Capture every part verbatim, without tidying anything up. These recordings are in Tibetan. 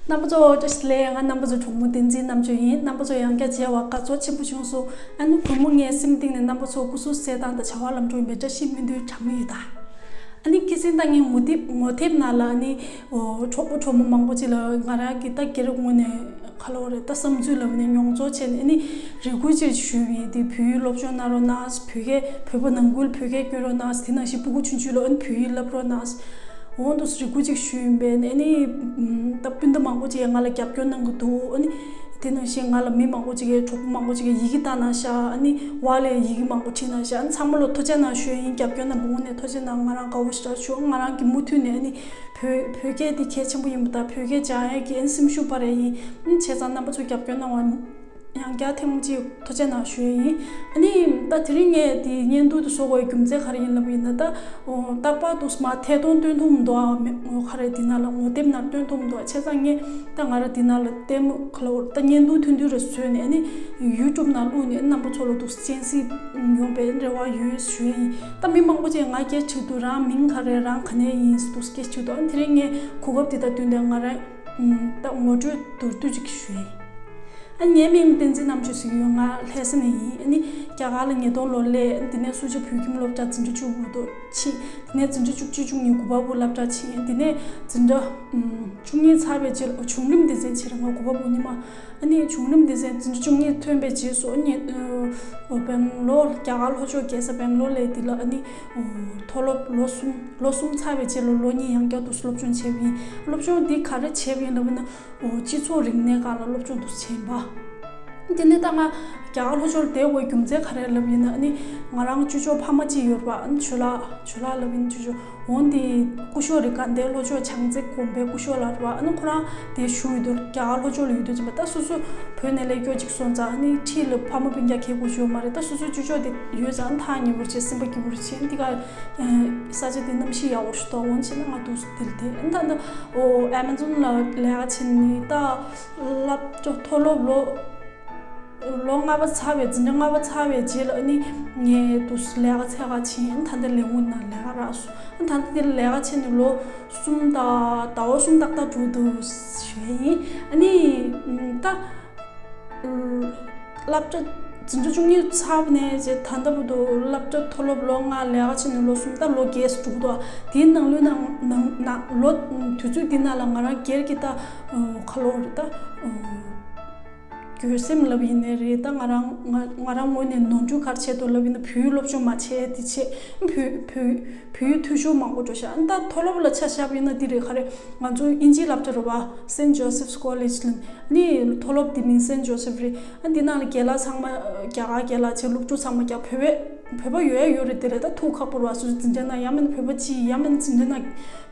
རྣམ་པ་ཚོ་བཀྲ་ཤིས་བདེ་ལེགས། ང་རྣམ་པ་ཚོ་གྲོགས་མོ་བསྟན་འཛིན་རྣམ་དཔྱོད་ཡིན། རྣམ་པ་ཚོ་ཡང་བསྐྱར་མཇལ་བ་དགའ་ཚོར་ཆེན་པོ་བྱུང་སོང་། ཨ་ནི་དགོང་མོ་ངའི་སེམས་གཏིང་ནས་རྣམ་པ་ཚོ་སྐུ་གཟུགས་གསལ་ཐང་དང་བྱ་བ་ལམ་འགྲོ་ཡིན་པའི་བཀྲ་ཤིས་སྨོན་འདུན་གྲངས་མེད་ཡོད་ད། ཨ་ནི་ཁ་སང་ད་ངའི་ངོ་དེབ་ངོ་དེབ་ནང་ལ་ཨ་ནི་འོ་གྲོགས་པོ་གྲོགས་མོ་མང་པོ་ཅིག་ལ་ང་རང་གི་ད་སྒེར་ངོས་ནས་ཁ་ལོ་རེད་ད་བསམ་ཚུལ་ལབ་ནས་མྱོང་ཚོར་བྱས་ནས་ཨ་ནི་རེ་སྐུལ་ཅིག་ཞུས་པ་ཡིན། དེ་བོད་ཡིག་སློབ་སྦྱོང་གནང་རོགས་གནང་། བོད་སྐད་བོད་པ་ནང་ཁུལ་བོད་སྐད་སྐྱོན་རོགས་གནང་། དེ་ནང་བཞིན་སྤུ་གུ་ཆུང་ཆུང་ལ་ཨ་ནི་བོད་ཡིག་བསླབ་རོགས་གནང་། འོ་འདུག་སེ་རེ་སྐུལ་ཅིག་ཞུས་ཡིན་པས་ཨ་ནི་ད་སྤུན་ཟླ་མང་པོ་ཅིག་ང་ལ་རྒྱབ་སྐྱོར་གནང་གི་འདུག་ཨ་ནི་དེ་ནང་བཞིན་ང་ལ་མི་མང་པོ་ཅིག་གིས་གྲོགས་པོ་མང་པོ་ཅིག་གིས་ཡི་གེ་བཏང་གནང་ཤག་ཨ་ནི་ཝ་ལས་ཡི་གེ་མང་པོ་བྲིས་གནང་ཤག་ཨ་ནི་ཚང་མ་ལ་ཐུགས་རྗེ་གནང་ཞུ་ཡིན། རྒྱབ་སྐྱོར་གནང་བའི་ངོས་ནས་ཐུགས་རྗེ་གནང་། ང་རང་དགའ་བོ་ཞེ་དྲག་བྱུང་། ང་རང་གིས་མུ་མཐུད་ནས་ཨ་ནི་བོད་བོད་སྐད་འདི་གལ་ཆེན་པོ་ཡིན་པ་དང་བོད་སྐད་སྦྱང་ཡས་ཀྱི་ཨ་ནི་སེམས་ཤུགས་སྤར་ཡས་ཡིན། ཨ་ནི་བྱས་ཙང་རྣམ་པ་ཚོ་རྒྱབ་སྐྱོར་གནང་བ་ཡང་བསྐྱར་ཐེངས་མ་གཅིག་ཐུགས་རྗེ་གནང་ཞུ་ཡས་ཡིན། ཨ་ནི་ད་དེ་རིང་ངས་དེ་བརྙན་ཐུང་དེ་བཟོ་དགོས་རྒྱུ་མཚན་ག་རེ་ཡིན་ལབ་པ་ཡིན་ན་ད། ཨོ་རྟག་པར་དུ་མར་ཐད་གཏོང་སྟོན་ཐུབ་མི་འདུག་ཨ་མེ་ཨོ་ག་རེ་དེ་ནང་ལ་ངོ་དེབ་ནང་སྟོན་ཐུབ་མི་འདུག་བྱས་ཙང་ངས་ད་ང་རང་དེ་ནང་ལ་ལྟད་མོ་ག་ལ་འོར་ད་བརྙན་ཐུང་ཐུང་ཐུང་རེ་བཟོས་ནས་ཨ་ནི་ཡུ་ཊུབ་ནང་བླུགས་ནས་རྣམ་པ་ཚོ་ལ་འདུག་སེ་སྤྱན་གཟིགས་ཡོང་བའི་རེ་བ་ཡོད་ཞུ་ཡས་ཡིན། ད་མི་མང་པོ་ཅིག་ང་སྐད་ཆ་དྲིས་འདུག་རང་མིང་ག་རེ་རང་ག་ནས་ཡིན་འདུག་སེ་སྐད་ཆ་དྲིས་འདུག་ཨ་ནི་དེ་རིང་ངས་གོ་སྐབས་དེ་དང་བསྟུན་ཏེ་ང་རང་ད་ངོ་སྤྲོད་མདོར་བསྡུས་ཅིག་ཞུ་ཡས་ཡིན། ཨ་ངའི་མིང་བསྟན་འཛིན་རྣམ་དཔྱོད་ཟེར་གྱི་ཡོད། ང་ལྷ་ས་ནས་ཡིན། ཨ་ནི་རྒྱ་གར་ལ་ཉིས་སྟོང་ལོར་སླེབས། དེ་ནས་སུ་ཇཱ་བོད་ཁྱིམ་སློབ་གྲྭ་འཛིན་གྲྭ་བཅུ་དགུ་དུ་ཕྱིན། དེ་ནས་འཛིན་གྲྭ་བཅུ་གཅིག་བཅུ་གཉིས་གུས་པ་བུ་སློབ་གྲྭ་ཕྱིན། དེ་ནས་འཛིན་གྲྭ་ཨམ་བཅུ་གཉིས་ཚར་བའི་རྗེས་ལ་བྱུང་རིམ་སྡེ་ཚན་བྱས་རེད། ང་གུས་པ་བུ་ཉི་མ་ཨ་ནི་བྱུང་རིམ་སྡེ་ཚན་འཛིན་གྲྭ་བཅུ་གཉིས་ཐོན་པའི་རྗེས་སུ་ཨ་ནི་ཨ་སྦེང་ལོར་རྒྱ་གར་ལྷོ་ཕྱོགས་རྒྱལ་ས་སྦེང་ལོར་སླེབས། དེ་ལ་ཨ་ནི་མཐོ་སློབ་ལོ་གསུམ་ལོ་གསུམ་ཚར་བའི་རྗེས་ལ་ལོ་གཉིས་ཡང་བསྐྱར་དུ་སློབ་སྦྱོང་བྱས་པ་ཡིན། སློབ་སྦྱོང་འདི་ག་རེ་བྱས་པ་ཡིན་ལབ་ན། ཨོ་སྤྱི་ཚོགས་རིག་གནས་སྒང་ལ་སློབ་སྦྱོང་དུ་ཕྱིན་པ། དེ་ནས་ད་ང་རྒྱ་གར་ལྷོ་ཕྱོགས་ལ་བསྡད་དགོས་རྒྱུ་མཚན་ག་རེ་ལབ་ཡིན་ན་ཨ་ནི་ང་རང་ཅོ་ཅོ་ཕ་མ་གཅིག་ཡོད་རེད་པ། ཨ་ནི་ཇོ་ལགས་ཇོ་ལགས་ལབ་ཡིན་ཅོ་ཅོ་འོན་ཏེ་སྐུ་ཞབས་རེད། དགའ་ལྡན་ལྷོ་ཕྱོགས་བྱང་རྩེ་དགོན་པའི་སྐུ་ཞབས་ལགས་རེད་པ། ཨ་ནི་ཁོ་རང་དེ་བཞུགས་ཡོད་དུས་རྒྱ་གར་ལྷོ་ཕྱོགས་ལ་ཡོད་དུས་ཙམ་པ་ད་སོ་སོ་བོད་ནས་སླེབས་སྐྱོ་གཅིག་སོང་ཙང་ཨ་ནི་འཁྲིས་ལ་ཕ་མ་སྤུན་ཀྱག་ཁེ་དགོས་ཞུ་མ་རེད། ད་སོ་སོའི་ཅོ་ཅོ་དེ་ཡོད་ཙང་ཨ་ནི་ཐག་ཉེ་པོར་བྱས་སེམས་པ་སྐྱིད་པོར་བྱས་འདི་ག་ས་ཆ་དེ་གནམ་གཤིས་ཡག་པོ་ཞིག་འདུག་འོན་ཆེ་ན་ང་འདུག་སེ་དེར་བསྡད། ཨ་ནི་ད་ལྟ་ཨོ་ཨེ་མ་ཛོན་ལ་ལས་ཀ་བྱེད་ནི་ད་སློབ་སྦྱོང་མཐོ་སློབ་ལོ་ལོ་ལྔ་པ་ཚར་བའི་འཛིན་གྲྭ་ལྔ་པ་ཚར་བའི་རྗེས་ལ་ཨ་ནི་ངས་འདུག་སེ་ལས་ཀ་འཚོལ་ག་ཕྱིན། ཨ་ནི་ད་ལྟ་ལས་ཁུངས་ནང་ལས་ཀ་རག་སོང་། ཨ་ནི་ད་ལྟ་དེར་ལས་ཀ་བྱས་ནས་ལོ་གསུམ་ད་ཟླ་བ་གསུམ་ཏག་ཏག་འགྲོ་འདུག་ཞུ་ཡ་ཡིན། ཨ་ནི་ད། སློབ་གྲྭ་འཛིན་གྲྭ་བཅུ་གཉིས་ཚར་ནས་རྗེས་ད་ལྟ་བར་དུ་སློབ་གྲྭ་མཐོ་སློབ་ལོ་ལྔ་ལས་ཀ་བྱས་ནས་ལོ་གསུམ་ད་ལོ་བརྒྱད་ཙམ་འགྲོ་གི་འདུག་དེའི་ནང་ལོ་ནང་ནང་ནང་ལོ་དུས་ཚོད་འདི་ནང་ལ་ང་རང་སྒེར་གྱི་ད་ཁ་ལོ་རེད་ད་འགྱོད་སེམས་ལབ་ཡིན་ནའི་རེད། ད་ང་རང་ང་ང་རང་ངོས་ནས་ནོར་འཁྲུལ་ག་རེ་བྱས་འདུག་ལབ་ཡིན་ན་བོད་ཡིག་སློབ་སྦྱོང་མ་བྱས་དེ་བྱས་བོད་བོད་བོད་ཡིག་འཐུས་ཤོར་མང་པོ་འགྲོ་ཤག་ཨ་ནི་ད་མཐོ་སློབ་ལ་ཆ་བཞག་པ་ཡིན་ན་འདི་རེད། ག་རེ་ང་ཚོ་དབྱིན་ཇིའི་སློབ་གྲྭ་རེད་བ། Saint Joseph's College ལ་ནི་མཐོ་སློབ་དེ་མིང་Saint Joseph རེད། ཨ་འདི་ནང་ལ་རྒན་ལགས་ཚང་མ་རྒྱ་གར་རྒན་ལགས་བྱས་སློབ་ཕྲུག་ཚང་མ་རྒྱ་བོད་པའི་བོད་པ་ཡོད་ཡ་ཡོད་རེད། དེ་རེད་ད་ཐུགས་ཁག་པོ་རེད་བ། སོ་སོ་འཛིན་གྲྭ་ནང་ཡང་མིན་བོད་པ་གཅིག་ཡང་མིན་འཛིན་གྲྭ་ནང་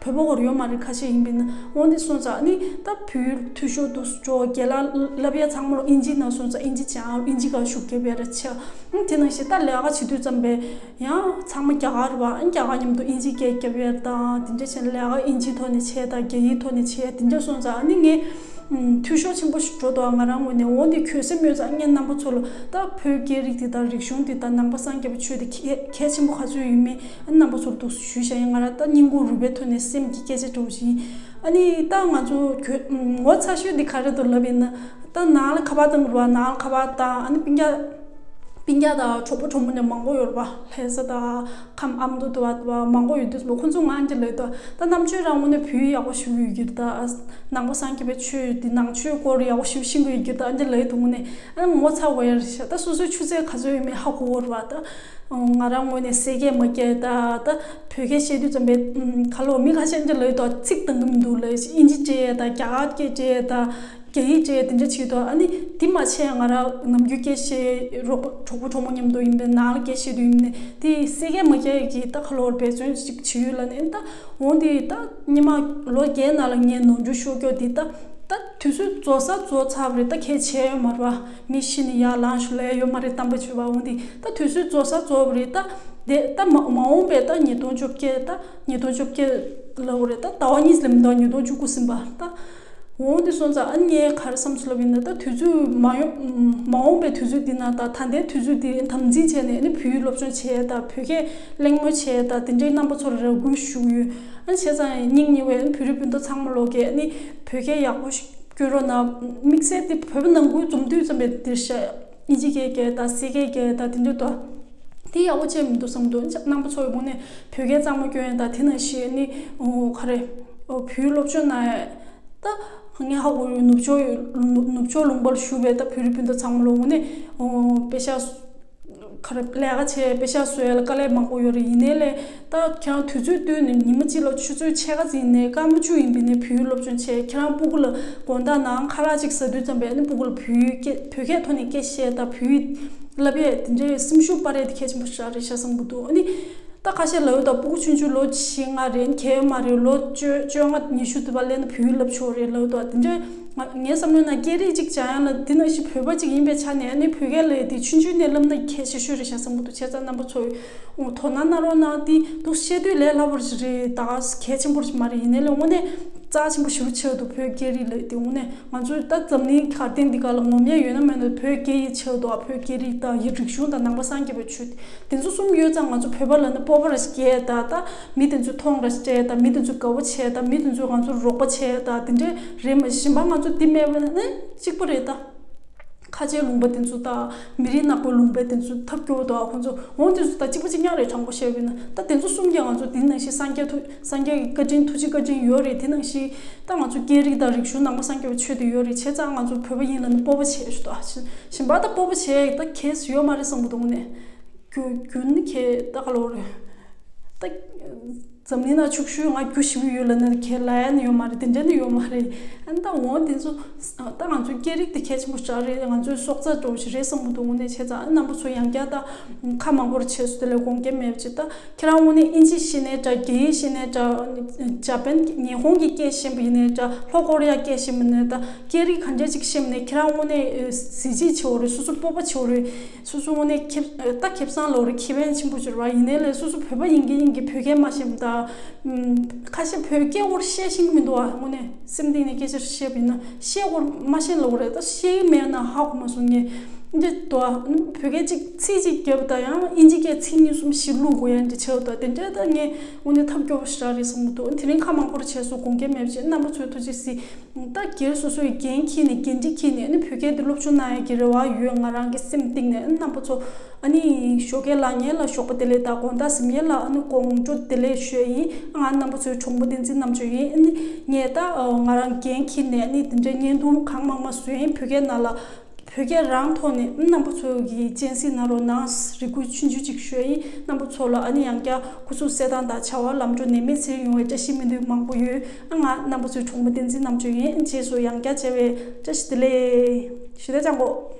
བོད་པ་སྐོར་ཡོད་མ་རེད། ཁ་ཤས་ཡིན་པས་ན་འོན་ཏེ་སོང་ཙང་ཨ་ནི་ད་བོད་ཡིག་འཐུས་ཤོར་དུ་འགྲོ། རྒན་ལགས་བསླབ་ཡ་ཚང་མ་ལ་དབྱིན་ཇི་ནང་སོང་ཙང་དབྱིན་ཇི་སྦྱང་དབྱིན་ཇི་ག་ཤུགས་རྒྱབ་ཡ་རེད་ཆ། ཨ་དེ་ནང་བཞིན་ད་ལས་ཀ་བྱེད་དུས་ཙམ་པས། ཡང་ཚང་མ་རྒྱ་གར་རེད་བ། ཨ་རྒྱ་གར་མཉམ་དུ་དབྱིན་ཇི་སྐད་རྒྱབ་ཡས་དང་དེ་འདྲ་བྱས་ནས་ལས་ཀ་དབྱིན་ཇིའི་ཐོག་ནས་བྱས་དང་རྒྱ་ཡིག་ཐོག་ནས་བྱས་དེ་འདྲ་སོང་ཙང་ཨ་ནི་ངས་འཐུས་ཤོར་ཆེན་པོ་ཞིག་འགྲོ་འདུག་ང་རང་ངོས་ནས་འོ་འདི་འགྱོད་སེམས་ཡོད་ཙང་ངས་རྣམ་པ་ཚོ་ལ་ད་བོད་སྐད་རིགས་དེ་དང་རིག་གཞུང་དེ་དང་ནང་པ་སངས་རྒྱས་པའི་ཆོས་དེ་གལ་གལ་ཆེན་པོ་ག་ཚོད་ཡོད་མེད་ཨ་རྣམ་པ་ཚོར་འདུག་ཞུས་བཞག་ཡིན། ང་རང་ད་སྙིང་ཁུང་རུས་པའི་ཐོག་ནས་སེམས་ཀྱི་སྐད་ཆ་འདྲ་བོ་ཞིག་ཡིན། ཨ་ནི་ད་ང་ཚོ་གྱོད་ངོ་ཚ་ཤོས་འདི་ག་རེ་འདུག་ལབ་ཡིན་ན་ད་ནང་ལ་ཁ་པར་བཏང་རུ་བ་ནང་ལ་ཁ་པར་བཏང་ཨ་ནི་སྤུན་ཀྱག་སྤུན་ཀྱག་དང་གྲོགས་པོ་གྲོགས་མོ་ནས་མང་པོ་ཡོད་རེད་པ། ལྷ་ས་དང་ཁམས་ཨ་མདོ་དུ་བ་དུ་བ་མང་པོ་ཡོད་དུས་ཁོ་ཚོ་ང་འདི་ལབ་དུས་ད་རྣམ་དཔྱོད་རང་ངོས་ནས་བོད་ཡིག་ཡག་པོ་ཞུ་ཡོད་ཀྱི་རེད། ད་ནང་པ་སངས་རྒྱས་པའི་ཆོས་འདི་ནང་ཆོས་སྐོར་ཡག་པོ་ཞུ་ཤེས་ཀྱི་ཡོད་ཀྱི་རེད། ད་འདི་ལབ་དུས་ངོ་ནས་ཨ་ངོ་ཚ་བ་ཡ་རེད་ཤག་ད་སོ་སོའི་ཆུ་ཚད་ག་ཚོད་ཡོད་མེད་ཧ་གོ་གི་རེད་པ། ད་ང་རང་ངོས་ནས་སེ་གས་མ་སྐྱེས་ད་ད་བོད་སྐད་བཤད་དུས་ཙམ་པའི་ཁ་ལོ་མི་ཁ་ཤས་འདི་ལབ་དུས་ཚིག་བཏང་གི་མི་འདུག་ལབ་ཤག་དབྱིན་ཇི་བྱས་ད་རྒྱ་གར་སྐད་བྱས་ད། རྒྱ་ཡིག་བྱས་དེ་འདྲ་བྱེད་དོ། ཨ་ནི་དེ་མ་བྱས་ང་རང་ནམ་རྒྱུན་སྐད་བཤད་རོགས་གྲོགས་པོ་གྲོགས་མོ་མཉམ་དུ་ཡིན་པའི་ནང་ལ་སྐད་བཤད་དུས་ཡིན་ནའི་དེ་སེ་གས་མ་སྐྱེས་ཀྱི་ད་ཁ་ལོར་འབད་བརྩོན་ཅིག་བྱེད་ཡོད་ལ་ནི་ད་འོང་དེ་ད་ཉི་མ་ལོ་བརྒྱད་ནང་ལ་ངས་ནོར་འཁྲུལ་ཤོར་སྐྱོ་དེ་ད་ད་དུས་ཚོད་རྫོགས་ས་རྫོགས་ཚར་བ་རེད། ད་ཁྱད་བྱས་ཡོད་མ་རེད་བ། མི་ཤི་ནས་ཡར་ལངས་ཤོག་ལས་ཡོད་མ་རེད། གཏམ་པ་བྱོས་བ་འོང་དེ་ད་དུས་ཚོད་རྫོགས་ས་རྫོགས་བ་རེད། ད་དེ་ད་མ་མ་འོངས་པའི་ད་ཉིས་སྟོང་བཅོ་བརྒྱད་ད་ཉིས་སྟོང་བཅོ་བརྒྱད་ལབ་བ་རེད། ད་ཟླ་བ་གཉིས་ལས་མི་འདུག་ཉིས་སྟོང་བཅུ་དགུ་ཟིན་པ་ད། འོང་དེ་སོང་ཙང་ཨ་ནི་ངས་ག་རེ་བསམ་སོང་ལབ་ཡིན་ན་ད་དུས་ཚོད་མ་ཡོང་མ་འོངས་པའི་དུས་ཚོད་འདི་ན་ད་ད་ལྟའི་དུས་ཚོད་འདི་དམ་འཛིན་བྱས་ནས་ཨ་ནི་བོད་ཡིག་སློབ་སྦྱོང་བྱས་ད་བོད་སྐད་གླེང་མོལ་བྱས་ད་དེ་འདྲའི་རྣམ་པ་ཚོར་རེ་སྐུལ་ཞུ་གི་ཡོད། ཨ་ནི་བྱས་ཙང་སྙིང་ཉེ་བའི་ཨ་ནི་བོད་རིགས་སྤུན་ཟླ་ཚང་མ་ལོག་གིས་ཨ་ནི་བོད་སྐད་ཡག་པོ་ཞིག་ སྐྱོན་རོགས་གནང་། དམིགས་བསལ་དེ་བོད་པ་ནང་ཁུལ་འཛོམས་དུས་ཙམ་པས་འདིར་ཤ་ཨིན་ཇི་སྐད་སྐད་དང་སི་སྐད་སྐད་དང་དེ་འདྲ་དོ། དེ་ཡག་པོ་བྱས་མི་འདུག་བསམ་འདུག་རྣམ་པ་ཚོ་ཡི་ངོས་ནས་བོད་སྐད་གཙང་མ་སྐྱོན་ཡ་དང་དེ་ནང་བཞིན་ནི་ག་རེ་བོད་ཡིག་སློབ་སྦྱོང་གནང་ཡ། ད་ངས་ཧ་གོ་ཡོད། ནུབ་ཕྱོགས་ནུབ་ཕྱོགས་ལུང་པར་བཞུགས་པའི་ད་བོད་རིགས་སྤུན་ཟླ་ཚང་མ་ལོ་ངོ་ནས་དཔེ་ཤག་ག་རེ་ལས་ཀ་བྱས་དཔེ་ཤག་བཟོ་ཡ་ལ་དཀའ་ལས་མང་པོ་ཡོད་རེད། ཡིན་ནའི་ལས་ད་ཁྱེད་རང་དུས་ཚོད་བཏོན་ནས་ཉི་མ་གཅིག་ལ་ཆུ་ཚོད་ཕྱེད་ཀ་ཙམ་ཡིན་ནའི་སྐར་མ་བཅུ་ཡིན་པ་ཡིན་ནའི་བོད་ཡིག་སློབ་སྦྱོང་བྱས། ཁྱེད་རང་སྤུ་གུ་ལ་དགོང་དག་ནངས་ཁ་ལག་ཅིག་ཟ་དུས་ཙམ་པས་ཨ་ནི་སྤུ་གུ་ལ་བོད་ཡིག་སྐད་བོད་སྐད་ཐོག་ནས་སྐད་བཤད་དང་བོད་ཡིག་བསླབ་ཡས་དེ་འདྲའི་སེམས་ཤུགས་སྤར་ཡས་དེ་གལ་ཆེན་པོ་ཞིག་རེད་ཤག་བསམ་གྱི་འདུག་ཨ་ནི། ད་ཁ་ཤས་ལབ་ཡོད་ད། སྤུ་གུ་ཆུང་ཆུང་ལོ་བཞི་ལྔ་རེད། གལ་ཡོད་མ་རེད། ལོ་བཅོ་བཅོ་ལྔ་ཉི་ཤུ་དུ་བ་སླེབས་ན་བོད་ཡིག་བསླབ་ཆོག་རེད་ལབ་ཡོད་ད། དེ་འདྲ་ང་ངའི་བསམ་བློའི་ནང་སྐད་རིགས་གཅིག་སྦྱང་ཡ་ལ་དེ་ནང་བཞིན་བོད་པ་གཅིག་ཡིན་པའི་ཆ་ནས་ཨ་ནི་བོད་སྐད་ལབ་ཡ་དེ་ཆུང་ཆུང་ནས་བསླབ་ན་གལ་ཆེ་ཤོས་རེད་ཤག་བསམ་གྱི་འདུག་བྱས་ཙང་རྣམ་པ་ཚོ་ཡིས་དོ་སྣང་གནང་རོགས་གནང་། དེ་འདུག་བཤད་དུས་ལས་སླ་པོ་ཞིག་རེད། ད་གལ་ཆེན་པོ་ཞིག་མ་རེད། ཡིན་ནའི་ལས་དངོས་གནས་རྩ་ཆེན་པོ་ཞེ་པོ་ཆགས་འདུག་བོད་སྐད་རིགས་ལབ་ཡ་དེ་དངོས་གནས། ང་ཚོས་ད་འཛམ་གླིང་གར་སྟེགས་འདི་ག་ལ་ངོམ་ཡ་ཡོད་ན་མེད་ན་བོད་སྐད་ཡིག་ཆེད་དུ་བོད་སྐད་རིགས་དང་ཡི་རིག་གཞུང་དང་ནང་པ་སངས་རྒྱས་པའི་ཆོས་དེ་ཚོ་གསུམ་ཡོད་ཙང་ང་ཚོ་བོད་པ་ལབ་ན་སྤོབས་པ་ར་སྐྱེ་ད། ད་མི་དེ་ཚོས་མཐོང་ར་སྤྲད་ད། མི་དེ་ཚོས་དགའ་བོ་བྱས་ད། མི་དེ་ཚོས་ང་ཚོར་རོགས་པ་བྱས་ད། དེ་འདྲ་རེད། མ་གཞན་པ་ང་ཚོ་འདི་མེད་པ་ནི་གཅིག་པ་རེད་ད། ཁ་ཆེའི་ལུང་པ་དེ་ཚོ་དང་མི་རིགས་ནག་པོའི་ལུང་པ་དེ་ཚོ་ཐབས་སྐྱོ་བོ་དང་ཁོང་ཚོ་འོང་དེ་ཚོ་ད་གཅིག་པ་གཅིག་རྐྱང་རེད། དྲང་པོ་བཤད་པ་ཡིན་ན་ད་དེ་ཚོ་གསུམ་གྱིས་ང་ཚོ་དེ་ནང་བཞིན་སངས་རྒྱས་ཐུགས། སངས་རྒྱས་ཀྱི་བཀའ་དྲིན་ཐུགས་རྗེ་བཀའ་དྲིན་ཡོད་རེད། དེ་ནང་བཞིན་ད་ང་ཚོ་སྐད་རིགས་དང་རིག་གཞུང་ནང་པ་སངས་རྒྱས་པའི་ཆོས་དེ་ཡོད་རེད། བྱས་ཙང་ང་ཚོ་བོད་པ་ཡིན་ལབ་ནས་སྤོབས་པ་བྱས་ཞུ་དག་གཞན་པ་ད་སྤོབས་པ་བྱས་ད་གལ་ཡོད་མ་རེད་བསམ་གྱི་འདུག་ནས་རྒྱུ་རྒྱུ་ནི་ཁྱེད་ད་ག་ལོ་རེད། ད་འཛམ་གླིང་ན་ཕྱུག་ཤོས་ང་རྒྱུ་ཞེ་པོ་ཡོད་ལབ་ན་ཁྱེད་ལབ་ཡ་ནི་ཡོད་མ་རེད། དེ་འདྲ་ནི་ཡོད་མ་རེད། ཨ་ནི་ད་འོ་དེ་ཚོ་ད་ང་ཚོའི་སྐད་རིགས་དེ་གལ་ཆེན་པོ་ཞིག་རེད། ང་ཚོའི་སྲོག་རྩ་འདྲ་བོ་ཞིག་རེད་བསམ་གྱི་འདུག་ནས་བྱས་ཙང་ཨ་ནི་རྣམ་པ་ཚོ་ཡང་བསྐྱར་ད་ཁ་མང་པོར་བྱས་སུ་དེ་ལས་དགོངས་འགལ་མེད་པ་ཅིག་ད། ཁྱེད་རང་དངོས་གནས་ཨིན་ཇི་ཤེས་ནའི་འདྲ། རྒྱ་ཡིག་ཤེས་ནའི་འདྲ། ཇ་པན་ཉི་ཧོང་གི་སྐད་ཤེས་པ་ཡིན་ནའི་འདྲ། ལྷོ་ཀོ་རི་ཡ་སྐད་ཤེས་པ་ཡིན་ནའི་འདྲ། སྐད་རིགས་ག་འདྲ་ཅིག་ཤེས་པ་ནའི་ཁྱེད་རང་དངོས་གནས་གཟི་བརྗིད་ཆེ་བོ་རེད། སོ་སོ་སྤོབས་པ་ཆེ་བོ་རེད། སོ་སོ་དངོས་གནས་ཁེ་ད་ཁེ་བཟང་ལོ་རེད། ཁེ་ཕན་ཆེན་པོ་ཅིག་རེད་བ། ཡིན་ནའི་ལས་སོ་སོ་བོད་པ་ཡིན་གྱི་ཡིན་གྱི་བོད་སྐད་མ་ཤེས་པ་ད། ཁ་ཤས་བོད་སྐད་སྐོར་བཤད་ཤེས་ཀྱི་མི་འདུག་བ། དངོས་གནས་སེམས་གཏིང་ནས་སྐད་ཆ་བཤད་པ་ཡིན་ན་བཤད་སྐོར་མ་ཤེས་ལོ་རེད། ད་ཤེས་ཀྱི་མེད་ན་ཧ་གོ་མ་སོང་ངས། འདི་དོ་བོད་སྐད་གཅིག་ཚིག་གཅིག་བརྒྱབ་དང་ཡང་ཨིན་ཇི་སྐད་ཚིག་གཉིས་གསུམ་ཞིག་བླུག་དགོས་ཡ་འདི་བྱས་དང་དེ་འདྲ་ད་ངས་དངོས་གནས་ཐབས་སྐྱོ་པོ་ཞིག་རེད་བསམ་གྱི་འདུག་དེ་རིང་ཁ་མང་པོར་བྱས་སོང་། དགོངས་འགལ་མེད་པ་བྱས། རྣམ་པ་ཚོས་ཐུགས་རྗེ་གཟིགས། ད་སྒེར་སོ་སོ་ཡི་འགན་འཁྱེར་ནས་འགན་འཁྲི་འཁྱེར་ནས་ཨ་ནི་བོད་སྐད་འདི་སློབ་སྦྱོང་གནང་ཡ་གི་རེ་བ་ཡོད། ང་རང་གི་སེམས་གཏིང་ནས་ཨ་ནི་རྣམ་པ་ཚོ་ཨ་ནི་ཞོགས་ཀས་ལངས་ཉིན་ལ་ཞོགས་པ་བདེ་ལེགས་དང་དགོང་དག་གཟིམ་ཉིན་ལ་ཨ་ནི་དགོང་དྲོ་བདེ་ལེགས་ཞུ་ཡ་ཡིན། ང་རྣམ་པ་ཚོའི་གྲོགས་པོ་བསྟན་འཛིན་རྣམ་དཔྱོད་ཡིན། ཨ་ནི་ངས་ད་ང་རང་འགན་འཁྱེར་ནས་ཨ་ནི་དེ་འདྲའི་བརྙན་ཐུང་གང་མང་མང་བཟོས་ཡིན། བོད་སྐད་ནང་ལ། བོད་སྐད་རང་ཐོག་ནས་རྣམ་པ་ཚོ་གིས་སྤྱན་གཟིགས་གནང་རོགས་གནང་། རེ་སྐུལ་ཆུང་ཆུང་ཅིག་ཞུ་ཡ་ཡིན། རྣམ་པ་ཚོ་ལ་ཨ་ནི་ཡང་བསྐྱར་སྐུ་གཟུགས་གསལ་ཐང་དང་བྱ་བ་ལམ་འགྲོ་ནད་མེད་ཚེ་རིང་ཡོང་བའི་བཀྲ་ཤིས་སྨོན་འདུན་མང་པོ་ཡོད། ཨ་ང་རྣམ་པ་ཚོའི་གྲོགས་པོ་བསྟན་འཛིན་རྣམ་དཔྱོད་ཡིན། རྗེས་སུ་ཡང་བསྐྱར་མཇལ་བའི་བཀྲ་ཤིས་བདེ་ལེགས། ཞུ་དེ་ཅང་གོ།